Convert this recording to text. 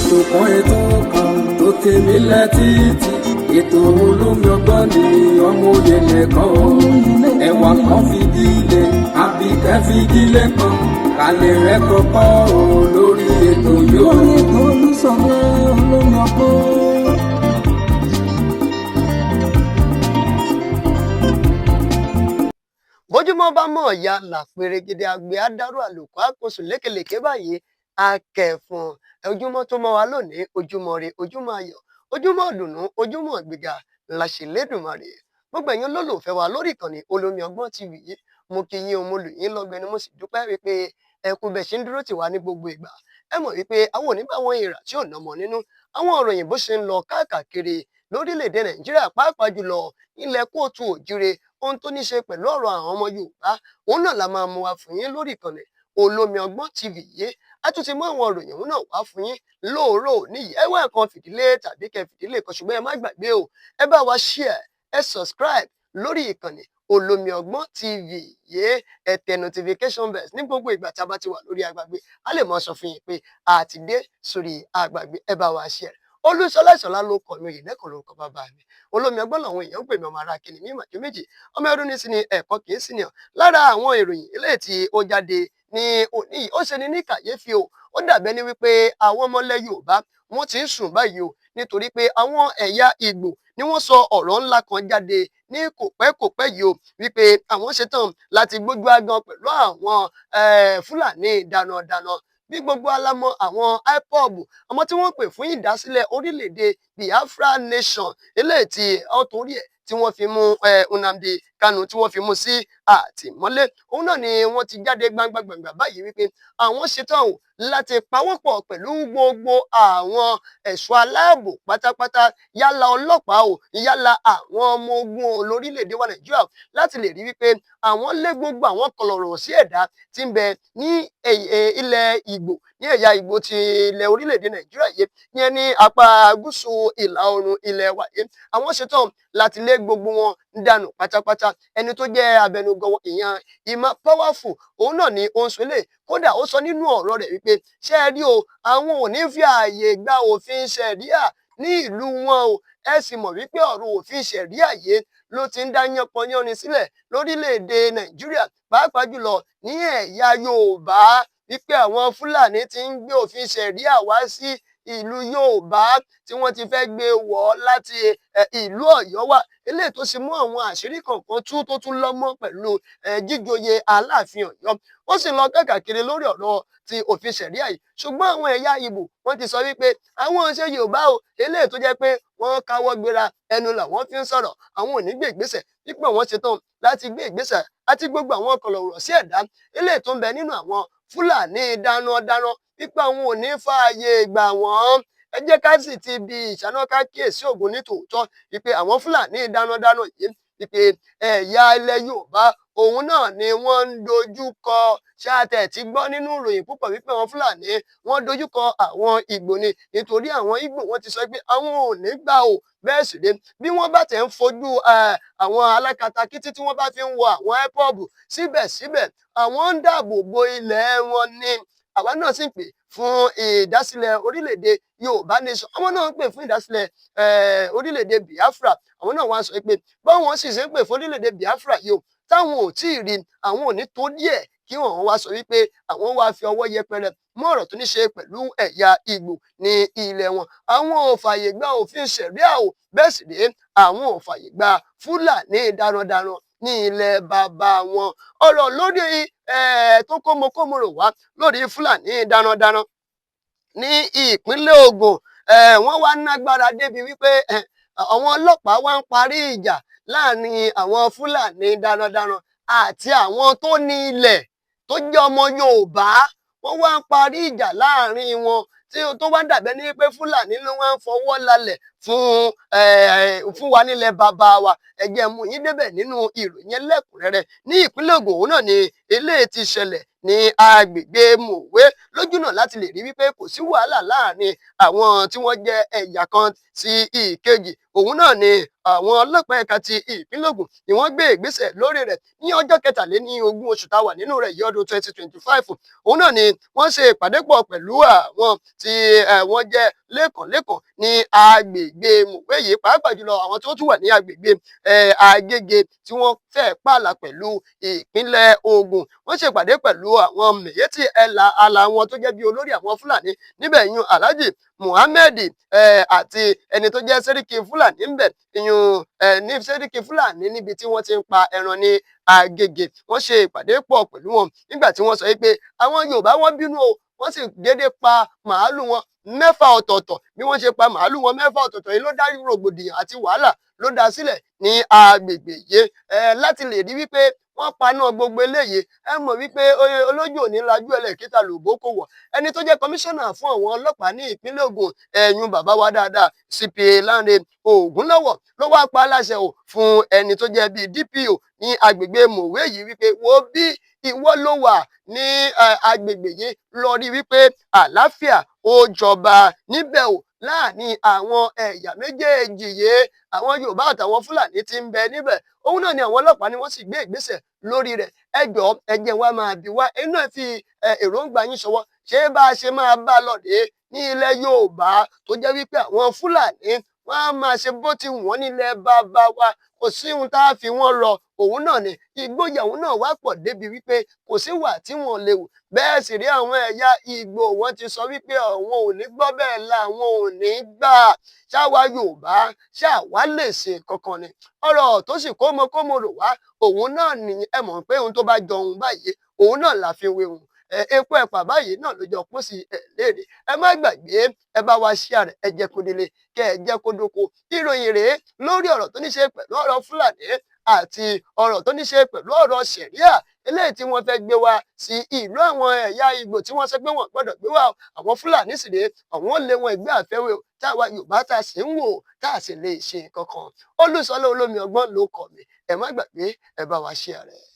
Ètò kan, ètò kan tó tèmi létí, ètò olómi ọgbọ́n ni ọmọ òye lẹ́kọ̀ọ́ ẹwà kan fìdílé àbíkẹ́ fìdílé kan kálẹ̀ rẹ̀ kọ́kọ́ o lórí ètò yóò. Lórí ètò Olúṣọlá olómi ọgbọ́n. Bójúmọ́ bá mọ̀ ya là pèrègede, àgbẹ̀ adarú àlùkò àkóso lékelèké báyìí akẹfọn. Ojúmọ́ tó mọ́ wa lónìí, ojúmọ́ re, ojúmọ́ ayọ̀, ojúmọ́ ìdùnnú, ojúmọ́ ìgbéga la ṣe lédùmarè. Gbogbo ẹ̀yin olólùfẹ́ wa lórí ìkànnì Olómi Ọgbọ́n TV yìí, mo kí yín o, mo lù yín lọ́gbẹ̀ẹ́ ni, mo sì dúpẹ́ wípé ẹ kú bẹ̀ ṣe ń dúró tì wá ní gbogbo ìgbà. Ẹ mọ̀ wípé àwọn ò ní bá wọn ìrà tí ò nọmọ nínú àwọn òròyìn bó ṣe ń lọ káàkiri lórílẹ̀‐èdè Nàìjíríà, pàápàá jùlọ ilẹ̀ kóòtù òjire, ohun tó ní ṣe pẹ̀lú ọ̀rọ̀ àwọn ọmọ Yorùbá, òun náà la máa mú wa fún yín lórí ìkànnì Olómi Ọgbọ́n TV yìí. A tún ti mú àwọn ìròyìn òun náà wá fún yín lóòrò níyì. Ẹ wá nǹkan fìdílé tàbí kẹ fìdílé kan, ṣùgbọ́n ẹ má gbàgbé o, ẹ bá wa share, ẹ subscribe lórí ìkànnì Olómi Ọgbọ́n TV yìí, ẹ tẹ notification bell. Ní gbogbo ìgbà tá a bá ti wà lórí agbàgbé, a lè máa sọ fún yín pé a ti dé sórí agbàgbé. Ẹ bá wa share. Olúṣọlá Ìṣọlá ló kọ mi, Òyìnlẹ́kọ̀ọ́ lórúkọ bàbá mi. Olómi Ọgbọ́n làwọn èèyàn ń pè mí. Ọmọ ara kìnnì mímọ̀ tó méjì, ọmọ ẹrú ní sí ni ẹ̀kọ́ kìí sí ni ọ̀. Lára àwọn ìròyìn eléyìí tí ó jáde ní òní yìí, ó ṣe ni ní kàyéfì o. Ó dàbẹ́ ní wípé àwọn ọmọlẹ̀ Yorùbá, wọ́n ti ń sùn báyìí o, nítorí pé àwọn ẹ̀yà Ìgbò ni wọ́n sọ ọ̀rọ̀ ńlá kan jáde ní kòpẹ́kòpẹ́ yìí o, wípé àwọn ṣetán láti gbójú agan pẹ̀lú àwọn Fúlàní darandaran. Bí gbogbo alamọ àwọn IPOB, àwọn tí wọ́n pè fún ìdásílẹ̀ orílẹ̀-èdè Biafra Nation, eléyìí tí ó torí ẹ̀ tí wọ́n fi mú Nnamdi Kanu, tí wọ́n fi mú sí àtìmọ́lé, òun náà ni wọ́n ti jáde gbangba gbangba báyìí wípé àwọn ṣetán o láti pawọ́pọ̀ pẹ̀lú gbogbo àwọn ẹ̀ṣọ́ aláàbò pátápátá, yálà ọlọ́pàá o, yálà àwọn ọmọ ogun o lórílẹ̀‐èdè wa Nàìjíríà, láti lè rí wípé àwọn lé gbogbo àwọn kọlọ̀rọ̀ sí ẹ̀dá tí ń bẹ ní ilẹ̀ Ìgbò, ní ẹ̀yà Ìgbò ti ilẹ̀ orílẹ̀-èdè Nàìjíríà yìí, yẹn ní apá gúúsù ìlà oòrùn ilẹ̀ wa yìí. Àwọn ṣetán láti lé gbogbo wọn dànù pátápátá. Ẹni tó jẹ́ abẹnugan wọn, ìyẹn Emma Powerful, òun náà ni ó ń sọ eléyìí. Kódà ó sọ nínú ọ̀rọ̀ rẹ̀ wípé, ṣé ẹ rí o, àwọn ò ní fi ààyè gba òfin ṣẹ̀ríà ní ìlú wọn o. Ẹ sì mọ̀ wípé ọ̀rọ̀ òfin ṣẹ̀ríà yìí ló ti ń dá yánpọnyánrin sílẹ̀ lórílẹ̀‐èdè Nàìjíríà, pàápàá jùlọ ní ẹ̀yà Yorùbá, wípé àwọn Fúlàní ti ń gbé òfin ṣẹ̀ríà wá sí ìlú Yorùbá, tí wọ́n ti fẹ́ gbé wọ̀ láti ìlú Ọ̀yọ́ wá, eléyìí tó sì mú àwọn àṣírí kọ̀ọ̀kan tú tó tún lọ́mọ́ pẹ̀lú jíjoyè Aláàfin Ọ̀yọ́. Wọ́n sì lọ káàkiri lórí ọ̀rọ̀ ti òfin ṣẹ̀ríà yìí. Ṣùgbọ́n àwọn ẹ̀yà Ìgbò, wọ́n ti sọ wípé àwọn ò ṣe Yorùbá o, eléyìí tó jẹ́ pé wọ́n káwọ́ gbéra, ẹnu làwọn fi ń sọ̀rọ̀, àwọn ò ní gbé ìgbésẹ̀, wípé wọ́n ṣetán láti gbé ìgbésẹ̀ àti gbogbo àwọn kọlọ̀rọ̀ sí ẹ̀dá eléyìí tó ń bẹ nínú àwọn Fúlàní darandaran, wípé àwọn ò ní fààyè gbà wọ́n. Ẹ jẹ́ ká sì ti bi ìṣáná ká kíyèsí ògùn ní tòótọ́, wípé àwọn Fúlàní darandaran yìí, wípé ẹ̀yà ilẹ̀ Yorùbá òun náà ni wọ́n ń dojú kọ. Ṣáàtẹ̀ tí gbọ́ nínú ìròyìn púpọ̀ wípé àwọn Fúlàní, wọ́n dojú kọ àwọn Ìgbò ni, nítorí àwọn Ìgbò, wọ́n ti sọ pé àwọn ò ní gbà o. Bẹ́ẹ̀ sì rèé, bí wọ́n bá tẹ̀ ń fojú àwọn alákatakítí tí wọ́n bá fi ń wọ àwọn IPOB, síbẹ̀síbẹ̀ àwọn ń dáàbò bo ilẹ̀ wọn ni. Àwa náà sì ń pè fún ìdásílẹ̀ orílẹ̀-èdè Yorùbá Nation, àwọn náà ń pè fún ìdásílẹ̀ orílẹ̀-èdè Biafra. Àwọn náà wá sọ pé báwọn sì ṣe ń pè fún orílẹ̀-èdè Biafra yìí o, táwọn ò tí ì rí, àwọn ò ní tó díẹ̀ kí wọ́n wá sọ wípé àwọn wá fi ọwọ́ yẹpẹrẹ mú ọ̀rọ̀ tó ní ṣe pẹ̀lú ẹ̀yà Ìgbò ní ilẹ̀ wọn. Àwọn ò fààyè gba òfin ṣẹ̀ríà o, bẹ́ẹ̀ sì rèé, àwọn ò fààyè gba Fúlàní darandaran ní ilẹ̀ bàbá wọn. Ọ̀rọ̀ lórí tó kómokómorò wá lórí Fúlàní darandaran ní ìpínlẹ̀ Ògùn, wọ́n wá nágbára débi wípé àwọn ọlọ́pàá wá ń parí ìjà láàrin àwọn Fúlàní darandaran àti àwọn tó ní ilẹ̀ tó jẹ́ ọmọ Yorùbá. Wọ́n wá ń parí ìjà láàrin wọn, tí tó wá dàbẹ́ ní pé Fúlàní ló wá ń fọwọ́ lálẹ̀ fún wa nílẹ̀ bàbá wa. Ẹ jẹ́ mú yín débẹ̀ nínú ìròyìn ẹlẹ́kùnrẹ́rẹ́. Ní ìpínlẹ̀ Ògùn, òun náà ni eléyìí ti ṣẹlẹ̀ ní agbègbè Mòwe, lójúnà láti lè rí wípé kò sí wàhálà láàrin àwọn tí wọ́n jẹ́ ẹ̀yà kan sí ìkejì. Òun náà ni àwọn ọlọ́pàá ẹ̀ka ti ìpínlẹ̀ Ògùn ni wọ́n gbé ìgbésẹ̀ lórí rẹ̀ ní ọjọ́ 23 oṣù tá a wà nínú rẹ̀ yìí, ọdún 2025. Òun náà ni wọ́n ṣe ìpàdé pọ̀ pẹ̀lú àwọn tí wọ́n jẹ́ lẹ́kànlẹ́kàn ní agbègbè Mòwe yìí, pàápàá jùlọ àwọn tó tún wà ní agbègbè Agége tí wọ́n fẹ́ pààlà pẹ̀lú ìpínlẹ̀ Ògùn. Wọ́n ṣèpàdé pẹ̀lú àwọn Miyetti Allah wọn tó jẹ́ bí olórí àwọn Fúlàní níbẹ̀, yún Alhaji Muhammed àti ẹni tó jẹ́ Sẹ́ríkì Fúlàní ńbẹ̀, ìyún ní Sẹ́ríkì Fúlàní níbi tí wọ́n ti ń pa ẹran ní Agége. Wọ́n ṣe ìpàdé pọ̀ pẹ̀lú wọn nígbà tí wọ́n sọ pé àwọn Yorùbá wọ́n bínú o, wọ́n sì déédéé pa màálù wọn 6 ọ̀tọ̀ọ̀tọ̀. Bí wọ́n ṣe pa màálù wọn 6 ọ̀tọ̀ọ̀tọ̀ yìí ló dá rògbòdìyàn àti wàhálà ló dá sílẹ̀ ní agbègbè yìí. Láti lè rí wípé wọ́n paná gbogbo eléyìí, ẹ mọ̀ wípé olójú òní lajú ẹlẹ́ẹ̀kẹta lòbó kò wọ̀. Ẹni tó jẹ́ kọmíṣánná fún àwọn ọlọ́pàá ní ìpínlẹ̀ Ògùn, ẹ̀yún bàbá wa dáadáa CP Lánre Ògúnlọ́wọ̀, ló wá pa aláṣẹ ò fún ẹni tó jẹ́ bíi DPO ní agbègbè Mòwe yìí wípé wo bí ìwọ ló wà ní agbègbè yìí, lọ rí wípé àlàáfíà ó jọba níbẹ̀ ò láàrin àwọn ẹ̀yà méjèèjì yìí, àwọn Yorùbá àtàwọn Fúlàní tí ń bẹ níbẹ̀. Òun náà ni àwọn ọlọ́pàá ni wọ́n sì gbé ìgbésẹ̀ lórí rẹ̀. Ẹ jọ̀ọ́, ẹ jẹ́ wá máa bi wá inú ẹ fi èròǹgbà yín ṣọwọ́. Ṣé bá a ṣe máa bá a lọ rèé ní ilẹ̀ Yorùbá tó jẹ́ wípé àwọn Fúlàní wọ́n á máa ṣe bó ti wọ́n nílẹ̀ bàbá wa? Kò sí ohun tá a fi wọ́n rọ, òun náà ni ìgboyà òun náà wá pọ̀ débi wípé kò sí wà tí wọ́n lè wù. Bẹ́ẹ̀ sì rí àwọn ẹ̀yà Ìgbò wọ́n ti sọ wípé àwọn ò ní gbọ́, bẹ́ẹ̀ làwọn ò ní gbà. Ṣáwa Yorùbá ṣáwa lè ṣe kankan ni? Ọ̀rọ̀ tó sì kómọkómọ rò wá òun náà nìyẹn. Ẹ mọ̀ pé ohun tó bá jọ ohun báyìí òun náà la fi wé ohun epo ẹ̀pà báyìí náà ló jọ pọ̀ sí ẹ̀ léèrè. Ẹ má gbàgbé, ẹ bá wa share rẹ̀, ẹ jẹ́ kó délé, kẹ́ ẹ jẹ́ kó dóko. Ìròyìn rèé lórí ọ̀rọ̀ tó ní ṣe pẹ̀lú ọ̀rọ̀ Fúlàní àti ọ̀rọ̀ tó ní ṣe pẹ̀lú ọ̀rọ̀ ṣẹ̀ríà eléyìí tí wọ́n fẹ́ gbé wá sí ìlú àwọn ẹ̀yà Ìgbò tí wọ́n sọ pé wọ́n gbọ́dọ̀ gbé wá. Àwọn Fúlàní sì rèé, àwọn ò lé wọn ìgbé àfẹ́wé o. Táwa Yorùbá tá a sì ń wò tá a sì lè ṣe kankan. Olúṣọlá Olómi Ọgbọ́n ló kọ mi. Ẹ má gbàgbé, ẹ bá wa share rẹ̀.